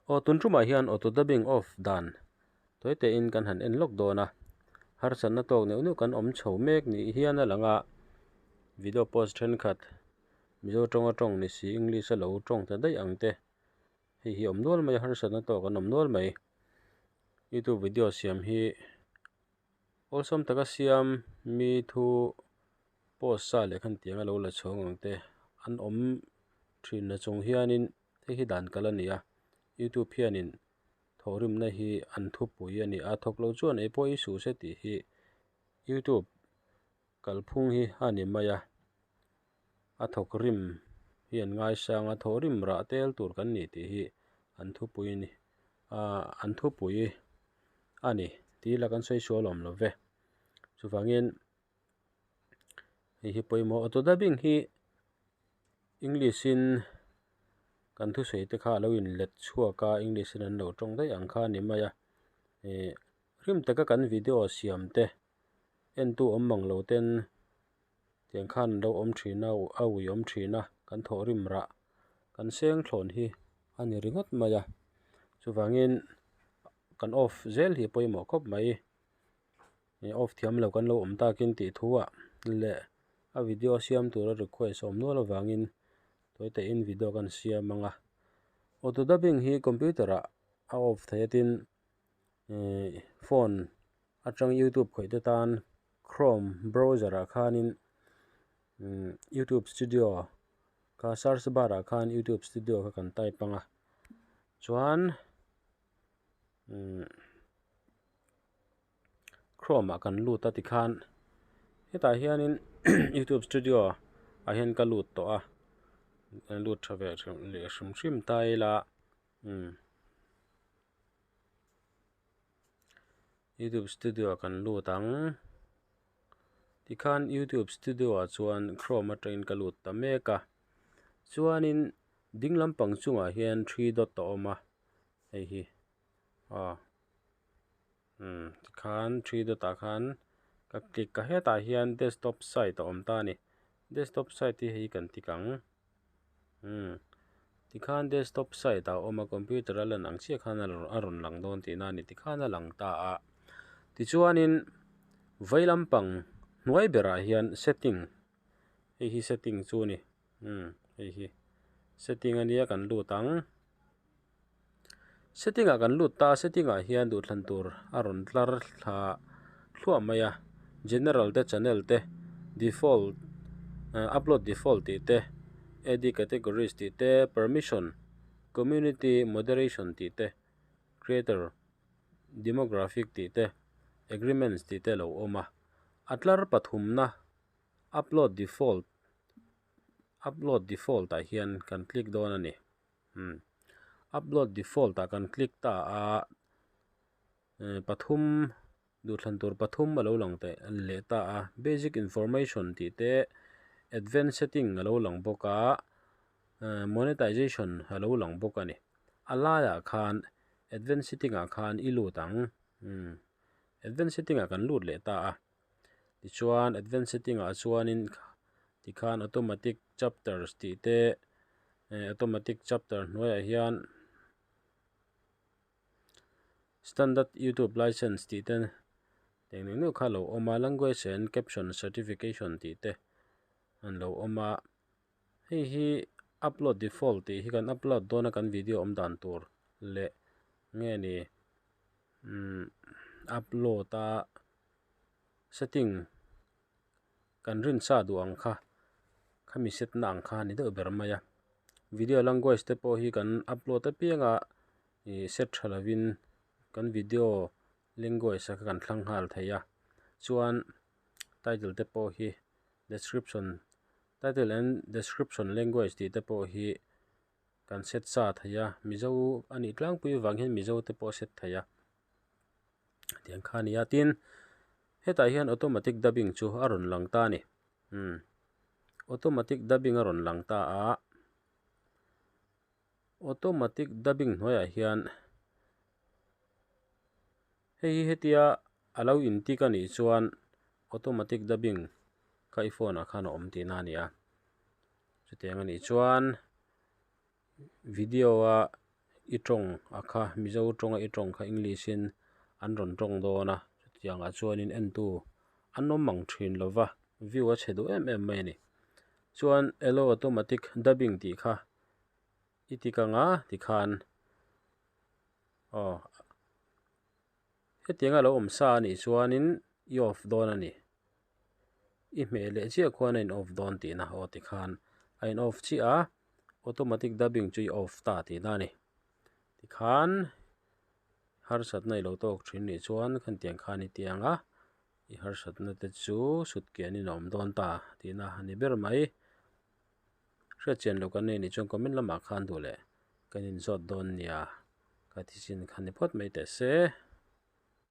Aw tun tumah hian auto dubbing off dan tawi tein kan han en lawk dawn a, harsatna tawk neuh neuh kan awm chho mek ni hian a lang a, video post thenkhat Mizo tawnga tawng ni si English a lo tawng ta daih ang te hei hi awm nual mai a, harsatna tawk an awm nual mai. Youtube video siam hi awlsam taka siam mi thu post sa leh khan tiang a lo la chhawng ang te an awm thin na chung hianin hei hi dan kal a ni a youtube hianin thawhrimna hi an thupui a ni a thawk lo chuan ei pawh i suh se tih hi youtube kalphung hi a ni mai a a thawk rim hi an ngaisang a thawhrim rah tel tur kan ni tih hi an thupui a ni ahh an thupui a ni tih ila kan sawi sual awm lo ve chuvangin hei hi pawimawh auto dubbing hi english in kan thusawi te kha alo in let chhuak a english in an lo tawng daih ang kha a ni mai a ih hlim taka kan video siam te entu awm mang lo ten tiang khan an lo awm thin a a ui awm thin a kan thawhrim rah kan seng thlawn hi a ni ringawt mai a chuvangin kan off zel hi a pawimawh khawp mai. Ih off thiam lo kan lo awm takin tih thu ah leh a video siam tura request a awm nual avangin tawi tein video kan siam ang a auto dubbing hi computer ah a off theih a tin ihh phone atang youtube khawih te tan chrome browser ah khanin umm youtube studio kha search bar ah khan youtube studio kha kan type ang a chuan umm. Chrome ah kan lut a tikhan hetah hianin youtube studio ah hian ka lut tawh a kan lut tha ve leh hrim hrim ta ila umm youtube studio ah kan lut ang tikhan youtube studio ah chuan chrome atangin ka lut ta mek a chuanin ding lampang chungah hian three dot a awm a hei hi aw. Umm tikhan three dot ah khan ka click a hetah hian desktop site a awm ta a ni desktop site hi hei kan tik ang umm tikhan desktop site ah a awm a computer a lan ang chiah khan a rawn lang dawn tihna a ni tikhan a lang ta a tichuanin vei lampang hnuai berah hian setting hei hi setting chu a ni umm hei hi setting ania kan lut ang. Setting ah kan lut ta a setting ah hian duhthlan tur a rawn tlar thla thluah mai a general te channel te default ah upload default tih te edit categories tih te permission community moderation tih te creator demographic tih te agreements tih te a lo awm a a tlar pathumna upload default upload default ah hian kan click dawn a ni. Umm upload default ah kan click ta a eh pathum duhthlan tur pathum a lo lang teh leh ta a basic information tih te advance setting a lo lang bawk a eh monetization a lo lang bawk a ni a laiah khan advance setting ah khan i lut ang umm advance setting ah kan lut leh ta a tichuan advance setting ah chuanin tikhan automatic chapters tih te eh automatic chapter hnuaiah hian standard youtube license tih te eng eng deuh kha a lo awm a language and caption certification tih te an lo awm a hei hi upload default tih hi kan upload dawn a kan video awm dan tur leh nge ni umm upload a setting kan rin sa duh ang kha khami set na ang kha a ni deuh ber mai a video language te pawh hi kan upload apiang a ih set tha lovin kan video language a kha kan thlang nghal thei a chuan title te pawh hi description title and description language tih te pawh hi kan set sa thei a mizo a nih tlangpui avang hian mizo te pawh a set thei a. Tiang kha a ni a tin hetah hian automatic dubbing chu a rawn lang ta a ni umm automatic dubbing a rawn lang ta a automatic dubbing hnuaiah hian hei hi hetia a lo in tik a nih chuan automatic dubbing kha i phone ah khan a awm tihna a ni a chutiang a nih chuan video a. I tawng a kha Mizo tawnga i tawng kha English in an rawn tawng dawn a chutiangah chuanin entu an awm ang thin lova view a chhe duh em em mai a ni. Chuan allow automatic dubbing tih kha i tik anga tikhan aw hetianga lo awm sa a nih chuanin i off dawn a ni. I hmeh leh chiah khuan a in off dawn tihna aw tikhan a in off chiah a automatic dubbing chu i off ta tihna a ni. Tikhan harsatna i lo tawk thin nih chuan khantiang khan i tiang a i harsatna te chu sut kianin a awm dawn ta tihna a ni ber mai. Hriatchian loh kan nei nih chuan comment lamah khan duh leh kan inzawt dawn nia ka thisen kha ni phawt mai teh se.